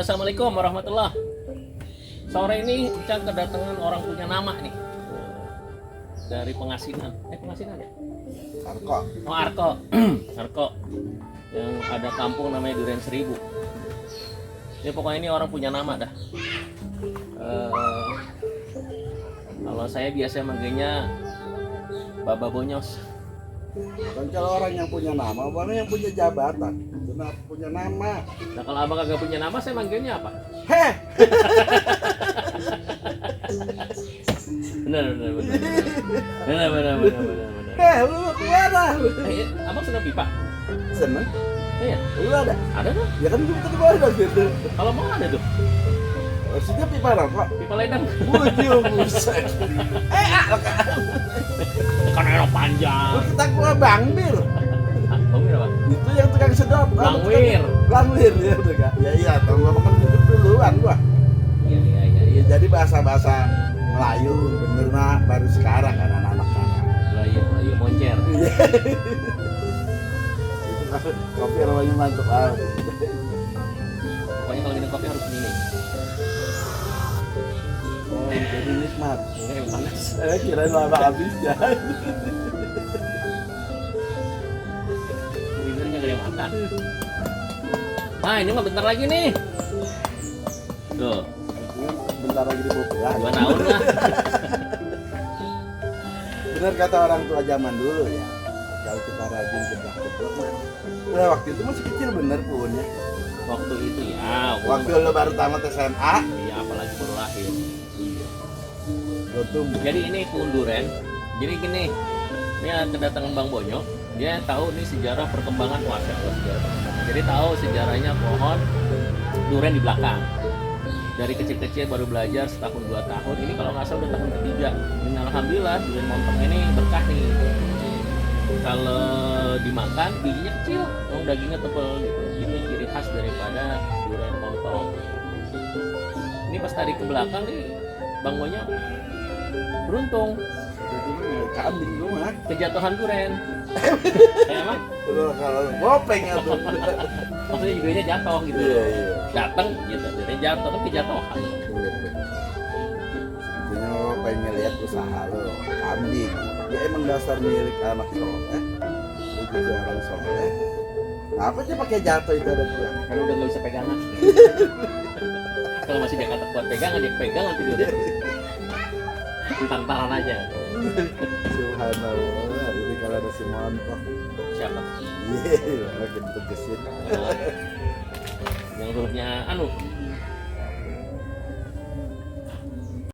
Assalamualaikum warahmatullah. Sore ini Ucang kedatangan orang punya nama nih. Dari Pengasinan. Pengasinan ya? Arko. Oh, Arko. Arko. Yang ada kampung namanya Duren Seribu. Ya pokoknya ini orang punya nama dah. Kalau saya biasa manggilnya Baba Bonyos. Kan kalau orang yang punya nama, orang yang punya jabatan, kenapa punya nama? Nah kalau abang kagak punya nama, saya manggilnya apa? Heh, Benar. lu mau kemana? Abang senang pipa? Seneng? Iya. Lu ada? Ada tuh. Ya kan gue ketemu ada gitu. Kalau mau ada tuh. Maksudnya pipa rokok? Pipa ledang. Bujung, buset. Kan erok panjang. Lu kita gua Bang Bir. Bangwir apa? Itu yang tukang sedot. Bangwir. Bangwir ya udah kak. Ya iya, kalau ngomong kan hidup duluan gua. Iya. Ya jadi bahasa-bahasa Melayu bener mah baru sekarang kan anak-anak sekarang. Melayu moncer. Kopi aromanya mantap banget. Pokoknya kalau minum kopi harus ini. Oh, jadi nikmat. Ini panas. Kirain lama habisnya. Bibirnya gak ada yang makan. Nah ini mah bentar lagi nih. Tuh, Bentar lagi dibuka. 2 tahun lah. Benar kata orang tua zaman dulu ya. Kalau kita rajin jeblak-jeblak mah. Nah, waktu itu masih kecil bener punya. Waktu itu ya. Waktu lo baru tamat SMA. Iya apalagi baru lahir. Lo tuh Jadi ini pohon duren. Jadi gini, ini kedatangan Bang Bonyo. Dia tahu nih sejarah perkembangan sejarah. Jadi tahu sejarahnya pohon duren di belakang. Dari kecil-kecil baru belajar setahun 2 tahun. Ini kalau nggak salah udah tahun ketiga. Dan alhamdulillah duren montong ini berkah nih. Kalau dimakan bijinya kecil, dagingnya tebal gitu. Ini ciri khas daripada duren montong. Ini pas tarik ke belakang nih, Bang Bonyo beruntung kambing lu mah. kejatuhan duren. Emang Kalau gopeng ya tuh. maksudnya judulnya jatuh gitu. Iya. Datang gitu, duren jatuh kan kejatuhan. Intinya lo pengen ngeliat usaha lo, kambing. Ya emang dasar milik anak soleh. Lu juga orang soleh. Apa sih pakai jatuh itu ada tuh? Karena udah nggak bisa pegangan. Kalau masih dia kata kuat pegangan, dia pegangan tidurnya. Tantaran aja. Subhanallah, ini kalau ada si montok. Siapa? Iya, makin tegesin. Yang hurufnya anu